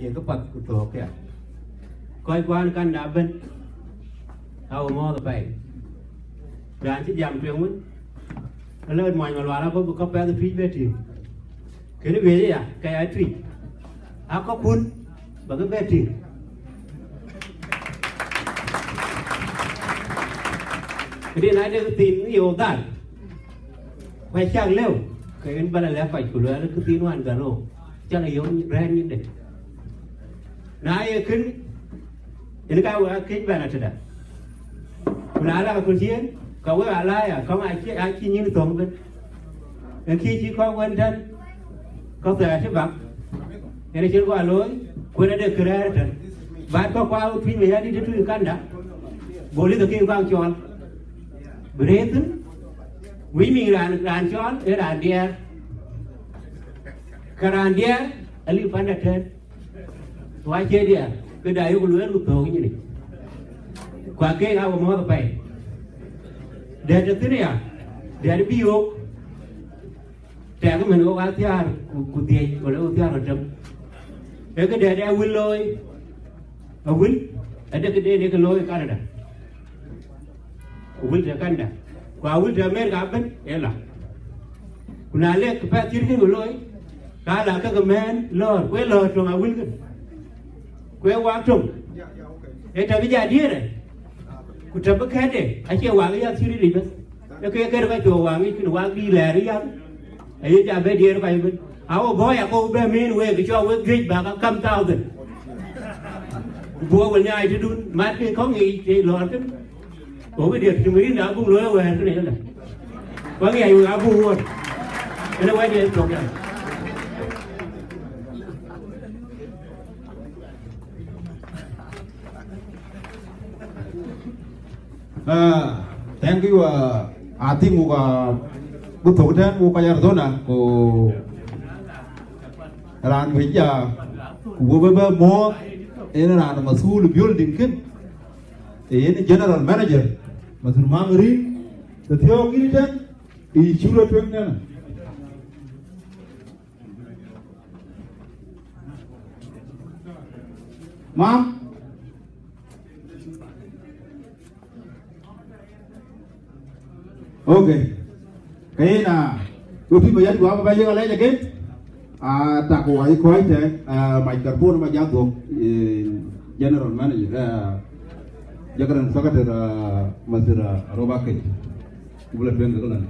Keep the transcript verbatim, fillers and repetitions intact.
Yen kë path ku thöök këya. Kɔc kuan Canada ëbën, awe mɔ̈ɔ̈th apɛi. Raan cï jam tueŋ wën, ëlë muɔny Malual abɔ̈ bï kɔ̈k pɛth ë Tuic bɛ tïŋ. Kënë wiëc aya, ke ya Tuic. Akɔ̈kkun, bäk bɛ tïŋ. Këdï na de këthiin ye wo dhal, ku acäk lëu, ke yen bä la lɛ̈k kɔc ku luɛɛl këthiin wään dhal wo, cä la yom rɛ̈ɛ̈r nyinde. Na ye kën, yen ka wek akëc bɛ̈n atëda. Ku na la ku ciëën, ka wek alaya, käŋ acï, acï nyïn thöŋ ëbën. Ë kï cï kɔ̈k wën tɛ̈n, kɔ̈k thɛɛr cï bak. Yen acïn kua looi, ku yen ade kërɛɛr tɛ̈n. Bat kɔ̈k kua Tuic Mayardït ë tui Canada, bol ë thekï kuaŋ cɔɔl. Bï rëër thïn, wïc miŋ raan, raan cɔɔl, ee raan diɛɛr. Ke raan diɛɛr, aliu panda tɛ̈n. Ku acie diɛɛr, këda yok lueel ku thöök nyinic. Ku akek awe mɔ̈ɔ̈th apɛi. Dɛ̈t tɔ̈ thïn aya, dɛ̈t bï yök, tɛ̈k ëmën wok athiäär ku, ku dhiëc, wala wok thiäär ku tem. Ee këdɛ̈t ë Awil looi, Awil, ade këden ee ke looi Canada. Awil tɔ̈ Canada. Ku Awil tɔ̈ America ëbën, ee la. Ku na lek pɛth cït kën ku looi, ka la ke ke mɛ̈ɛ̈n lɔ̈ɔ̈r, ku ee lɔ̈ɔ̈r töŋ Awil kën. Ku ee wak töŋ. Ee tɛ̈ bï ja diëërë. Ku tɛ̈ bï kɛ̈tde, acie wak ë yath cï rït yic bɛ̈th. Ee ke kɛ̈t ka cɔk wak ŋic kën wak dï lɛɛr ë yath. Aye ja bɛ diëër kɔc ëbën. Awo bɔ̈ ya kɔ̈u bɛ mën wek, cɔk wek juëc bäk akam thousand. Ku buɔ wël nyaai tëdun, mat ke kɔ̈ŋ yiic, ke lɔɔr kën. Go bï diɛt tïŋ rin abuk looi wɛ̈ɛ̈r kënë ëlë. Wak ya yuk abuk wuɔt. Ënë wɛ̈t yen thok ya. Ah, thank you. Uh, I think we are good to attend, we are Arizona, ku raan wïc ya, ku we be more, yen raan masul building kën, yen general manager, masul Maŋ Rin, the theo kini ten, i chura tueŋ nena. Mam? Okay. Kayena, we Tuic Mayardït wa ba yek alɛc again. Ah, tak wa i kɔc tɛ, ah, microphone ma ja dhok, eh, general manager, ah, general secretary, ah, Mister, ah, Robert Kech. Kubula tueŋ ke lon.